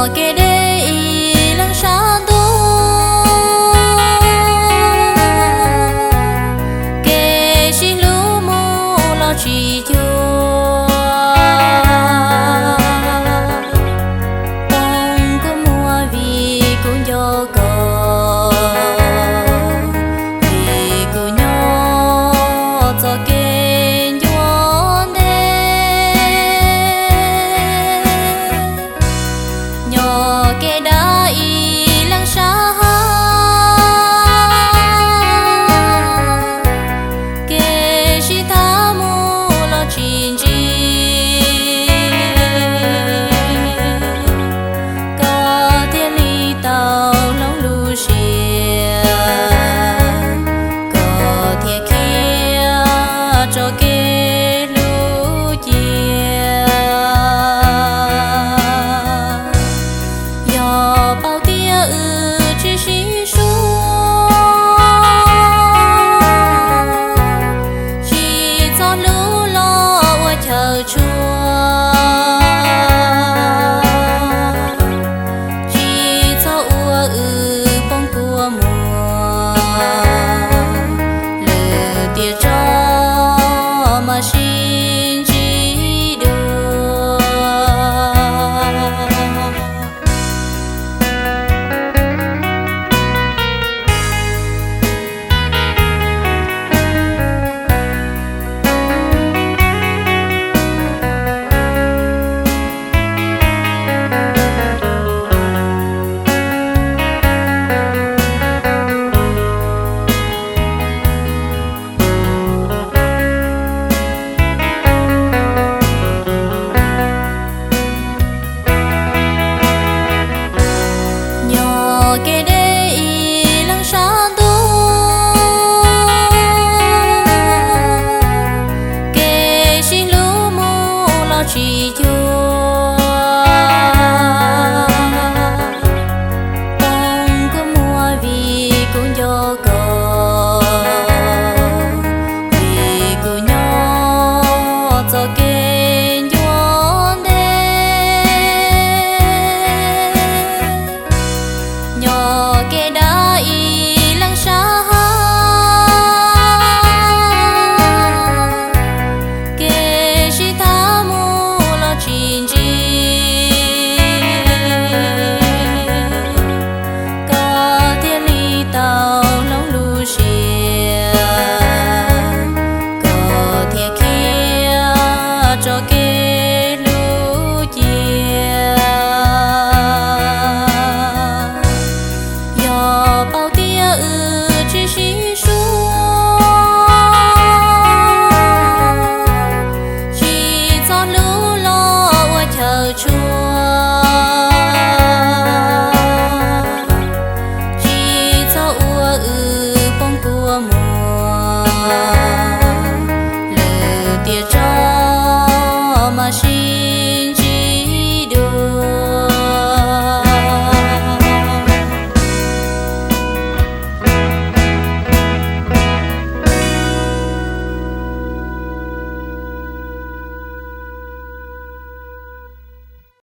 Kev deb ib leeg sab ntuj, kev sib hlub mus los tsis cuag. Poob kua muag vim kuv nco koj, vim kuv nyob txoj kev ncua ntev. Nyob kev dab ib leeg sab hab, kev sib tham mus los tsis ntsib, koj thiaj li tau hloov lub siab, koj thiaj khiav tso kev hlub cia. Yog paub tias wb tsis sib suav, tsis txhob hlub los ua chaw tshua, tsis txhob ua wb poob kua muag, lwm tiam tso mas sib ntsib dua. Nyob kev deb ib leeg sab ntuj, kev sib hlub mus los tsis cuag. Poob kua muag vim kuv nco koj, vim kuv nyob txoj kev ncua ntev. Nyob kev dab ib leeg sab hab, kev sib tham mus los tsis ntsib, koj thiaj li tau hloov lub siab, koj thiaj khiav tso kev hlub cia. Yog paub tias wb tsis sib suav, tsis txhob hlub los ua chaw tshua,